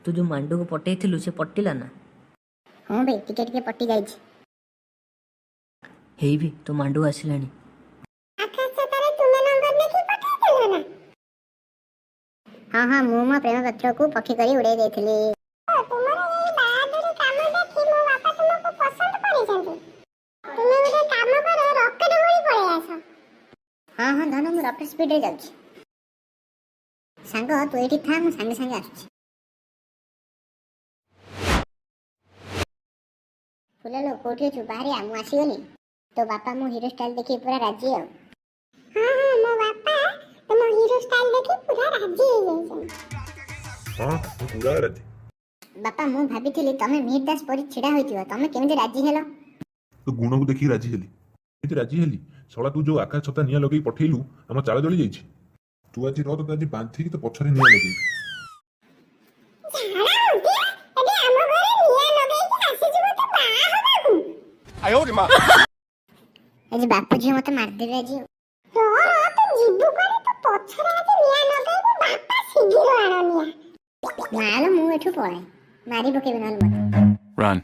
ତୁ ଯେଉଁ ମାଣ୍ଡୁକୁ ପଟେଇଥିଲୁ ସେ ପଟିଲା ନା? ହଁ ବେ, ଟିକେ ଟିକେ ପଟି ଯାଇଛି। ହେଇବି, ତୋ ମାଣ୍ଡୁ ଆସିଲାଣି। ଆକାଶ ଛତାରେ ତୁମେ ନମ୍ବର ଲେଖି ପଠେଇଥିଲ ନା? ହଁ ହଁ, ମୁଁ ମୋ ପ୍ରେମ ପତ୍ରକୁ ପକ୍ଷୀ କରି ଉଡ଼େଇ ଦେଇଥିଲି। ତୁମର ଏଇ ବାହାଦୁରୀ କାମ ଦେଖି ମୋ ବାପା ତୁମକୁ ପସନ୍ଦ କରିଛନ୍ତି। ତୁମେ ଗୋଟେ କାମ କର, ରକେଟ ଭଳି ପଳେଇ ଆସ। ହଁ ହଁ ଧନ, ମୁଁ ରକେଟ ସ୍ପିଡରେ ଯାଉଛି। ସାଙ୍ଗ, ତୁ ଏଇଠି ଥା, ମୁଁ ସାଙ୍ଗେ ସାଙ୍ଗେ ଆସୁଛି। ଫୁଲଲୋ, କୋଉଠି ଅଛୁ? ବାହାରି ଆ, ମୁଁ ଆସିଗଲି। ତୋ ବାପା ମୋ ହିରୋ ଷ୍ଟାଇଲ ଦେଖି ପୁରା ରାଜି ଆଉ। ହଁ ହଁ, ମୋ ବାପା ତୁମ ହିରୋ ଷ୍ଟାଇଲ ଦେଖି ପୁରା ରାଜି ହେଇଯାଇଛନ୍ତି। ହଁ, ମୁଁ ପୁରା ରାଜି। ବାପା, ମୁଁ ଭାବିଥିଲି ତମେ ମିହିର ଦାସ ପରି ଛିଡ଼ା ହୋଇଥିବ, ତମେ କେମିତି ରାଜି ହେଲ? ତୋ ଗୁଣକୁ ଦେଖିକି ରାଜି ହେଲି। ଏମିତି ରାଜି ହେଲି? ଶଳା, ତୁ ଯୋଉ ଆକାଶ ଛତା ନିଆଁ ଲଗେଇ ପଠେଇଲୁ, ଆମ ଚାଳ ଜଳି ଯାଇଛି। ତୁ ଆଜି ରହ, ତୋତେ ଆଜି ବାନ୍ଧିକି ତୋ ପଛରେ ନିଆଁ ଲଗେଇବି। ଝାଡ଼ା ହୁନ୍ତିଆ, ଏବେ ଆମ ଘରେ ନିଆଁ ଲଗେଇକି ଆସିଯିବ ତୁ ବାହା ହବାକୁ? ଆଜି ବାପ ଝିଅ ମତେ ମାରିଦେବେ ଆଜି ଆଉ। ରହ ରହ, ତୁ ଯିବୁ କୁଆଡେ? ତୁ ପଛରେ ଆଜି ନିଆଁ ଲଗେଇବୁ। ବାପା, ଶୀଘ୍ର ଆଣ ନିଆଁ। ମାଲୋ, ମୁଁ ଏଠୁ ପଳାଏ, ମାରି ପକେଇବେ ନହେଲେ ମତେ। Run.